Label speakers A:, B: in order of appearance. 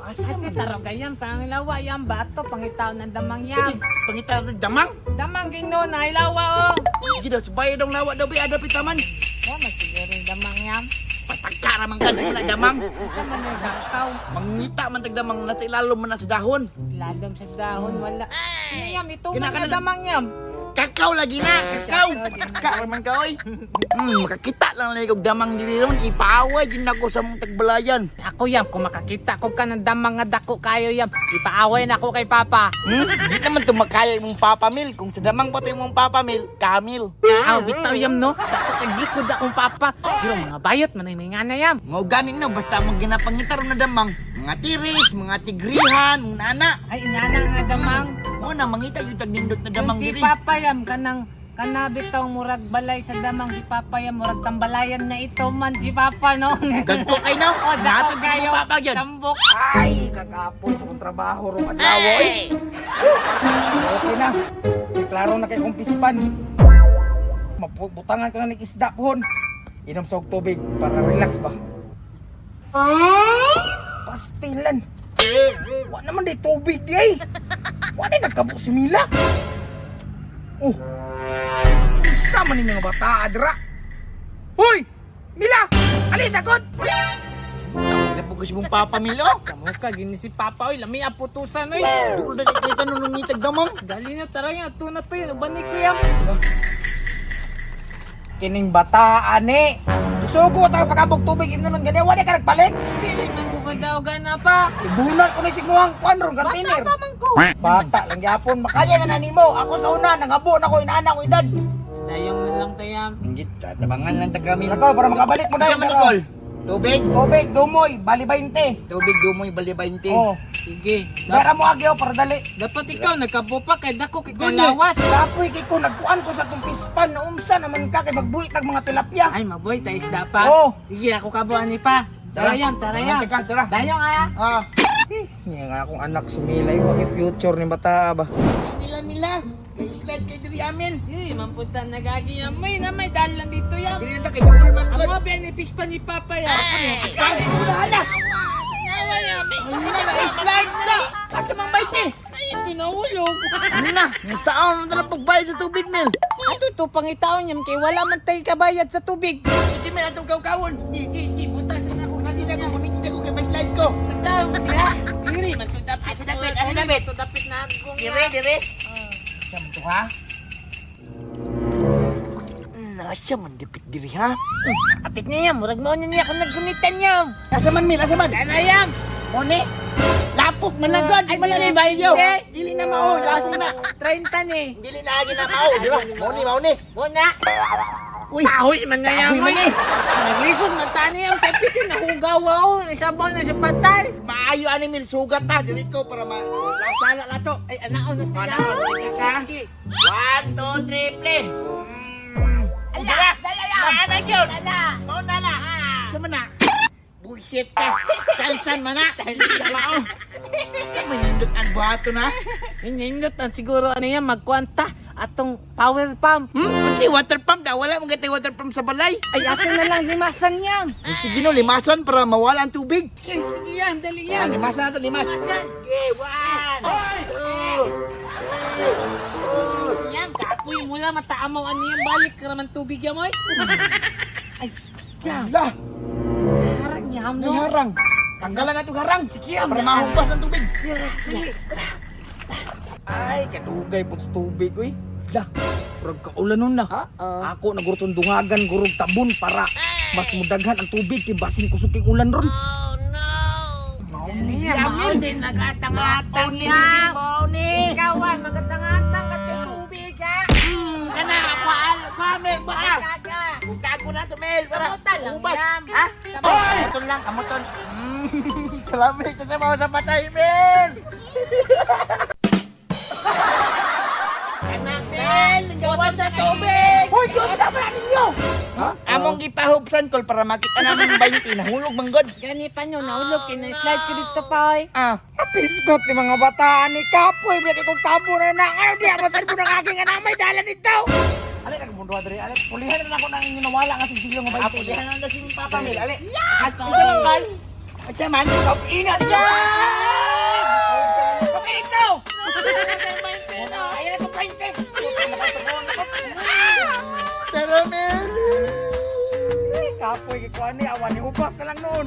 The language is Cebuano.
A: Asa
B: At
A: man?
B: si tarog yam, tang lawa yam, bato, pangitaw ng damang yam.
A: Pangita ng damang.
B: Damang ginoo na ilawa oh.
A: Sige daw, subay daw lawa daw, bi, ada pitaman.
B: Wa man siguro yung damang yam.
A: Patagka raman ka, wala damang.
B: Unsa man yung dangkaw?
A: Mangita man tagdamang nasa ilalom man na sa dahon.
B: Ladom sa dahon wala. Kini yam, ito man
A: Kinakanan-
B: nga damang yam.
A: Kakao lagi na, kakao. Patagka raman ka, oy. Makakita lang lang og damang diri ron, ipaaway din ako sa mong tagbalayan.
B: Ako yam, kung makakita ko ka ng damang nga dako kayo yam, ipaaway na ako kay Papa.
A: Di naman tumakaya imong papamil. Kung sa damang pa to imong papamil, kamil.
B: Aw, bitaw yam no. Dako kay likod akong papa. Pero mga bayot man ay mga na yam.
A: Mao gani no, basta mong ginapangita ron na damang, mga tiris, mga tigrihan, mga ana.
B: Ay, inana nga damang.
A: Mo na mangita yung tagnindot na damang
B: Yung si
A: diri.
B: Papa yam kanang kana bitaw murag balay sa damang si Papa yam murag tambalayan na ito man si Papa no.
A: Ganto kay no.
B: Oh, dako
A: Natag
B: kayo.
A: mo papa gyud.
B: Tambok.
C: Ay, kakapoy sa kong trabaho rong adlaw oy. Okay na. Klaro na kay kong pispan. Mabutangan ko na ng isda pohon. Inom sa og tubig para relax ba. Pastilan. Wa naman di tubig di ay. Wa di nagkabo si Mila. Oh. Unsa man ninyo nga bata adra? Hoy! Mila! Alis agad!
A: Napugos mong papamil oh.
B: Kamuka gini si Papa oy, lami ang putusan oy.
A: Duol na kay kita nung nangitag damang.
B: Gali na tara nga ato na to yun. Uban ni kuya.
C: Kining bata ani. Isugo ta pagabog tubig imnon gani wa di ka nagpalit.
B: Dili man ko kadawgan na pa.
C: Ibunal ko ni simuang kuan ron
B: Bata
C: container.
B: pa man ko.
C: Bata lang gyapon makaya na na nimo. Ako sa una nangabo na ko inaana ko edad.
B: Dayong na lang tayam.
A: Inggit, tabangan lang tag kamil.
C: Nako para makabalik mo
A: Unsa
C: dayon.
A: man ni Col? Tubig?
C: Tubig dumoy bali 20.
A: Tubig dumoy bali 20.
C: Oh,
B: Sige.
C: dara mo agyo para dali.
B: Dapat ikaw nagkapo pa kay dako kay
A: Gani.
B: lawas.
C: Kapoy kay ko nagkuan ko sa tong pispan na unsa naman ka kay magbuhit tag mga tilapia.
B: Ay maboy ta isda pa.
C: Oh.
B: Sige ako kabuan ni pa. Tara yam, tara yam.
A: Tara, tara.
B: Dayong ah.
A: Ah.
C: Eh, nga nga akong anak sumilay wa kay future ni bata ba.
A: Nila nila. Kay slide kay diri amin.
B: Eh, mampunta nagagi yam. May na may dalan dito yam.
A: Diri na ta kay duol man
B: Ang
A: gud.
B: mga benefits pa ni Papa yam.
A: Ay, ito na hala.
B: Awa yam.
A: Ano na slide na. Asa mang bayti?
B: Ay, ito nahulog.
A: Na, saan mo na pagbayad sa tubig mil?
B: Ato to pangitaon yam kay wala man tay kabayad sa tubig.
A: Hindi man atong kawkawon. Di,
B: Sige, sige, butas na ako.
A: Nanti ako, kuniti ako kay may slide ko.
B: Tagtaon siya. Diri man to dapit.
A: Asa dapit, asa dapit?
B: To dapit na akong
A: Dire, dire. Sa man to ha? Nasa man dipit diri ha?
B: Apit niya, murag mao niya ako naggunitan niya.
A: Asa man mil, asa man?
B: Dana yam.
A: Mone. Lapok man lang god,
B: Ay,
A: man
B: dili
A: lang
B: ba,
A: yo.
B: hindi?
A: Dili na mao, lapok na.
B: 30 ni.
A: Dili na agi na mao, di ba? Mao ni, mao ni.
B: Muna.
A: Uy,
B: Kahoy man na yan.
A: Kahoy man eh.
B: Naglisod man tani ang kapitin nahugaw ako. Isabaw na sa patay.
A: Maayo ani mil sugat ta dili ko para ma lasala na to.
B: Ay, anaon na tila.
A: Anaon, ka.
B: Sige.
A: 1 2 3 play.
B: Ala, dala yan.
A: Maana gyud.
B: Dala.
A: Mao na na. Sa man na. Buisit ka. Tansan man na. Mao. Sa man nindot ang buhato na.
B: Nindot ang siguro ano yan, magkwanta atong power pump.
A: Unsi water pump da wala mo gatay water pump sa balay.
B: Ay, ato na lang, limasan yan.
A: Ay, sige no, limasan para mawala ang tubig.
B: Ay, sige yan, dali
A: Yan,
B: yan.
A: limasan na to, limas.
B: Limasan.
A: Okay, one, two,
B: Yan, kapoy mo lang, mataamaw ano yan, balik ka naman tubig yan, oy. Ay, yan.
A: Lah,
B: Harang yam,
A: may
B: no?
A: harang. Tanggalan na itong harang.
B: Sige, am.
A: Para mahumpas ang tubig.
B: Dali.
C: Ay, kadugay po sa tubig oy. Lah, murag kaulan nun na.
B: Oo.
C: Ako nagurutong dungagan gurog tabon para mas mudaghan ang tubig kay basin kusog kay ulan ron.
B: Dali yan, mao din nagatang-atang yan.
A: Mao ni.
B: Ikaw ah, magatang-atang ka tubig ha.
A: Kana, paal, pamel, ba?
B: Kaga.
A: Kago na to, Mel. Para
B: Kamutan lang
A: ubas.
B: yan.
A: Ha? Kamuton lang, kamuton. Kalamit na sa mga sa patay, Mel. Kana, Mel, gawan sa tubig.
C: Hoy, Diyos tama na ninyo.
A: Among gipahubsan kol para makita namin 20 nahulog man god.
B: Gani pa nyo, nahulog, kina-slide ko dito pa oy.
A: Ah,
C: Piskot ni mga bataan ni Kapoy, bila kay kong tabo na na. Ano di abasan mo ng aking anak may dala nito. Ali nagmundo diri, ali pulihan na ako nang inyo nawala nga sigsilyo nga
A: ah,
C: 20.
A: pulihan na si Papa Mel. Ali. At unsa man kal? Unsa man?
C: Ina
A: Yeah!
C: Kapoy kay kuan ni awan ni ubas na lang noon.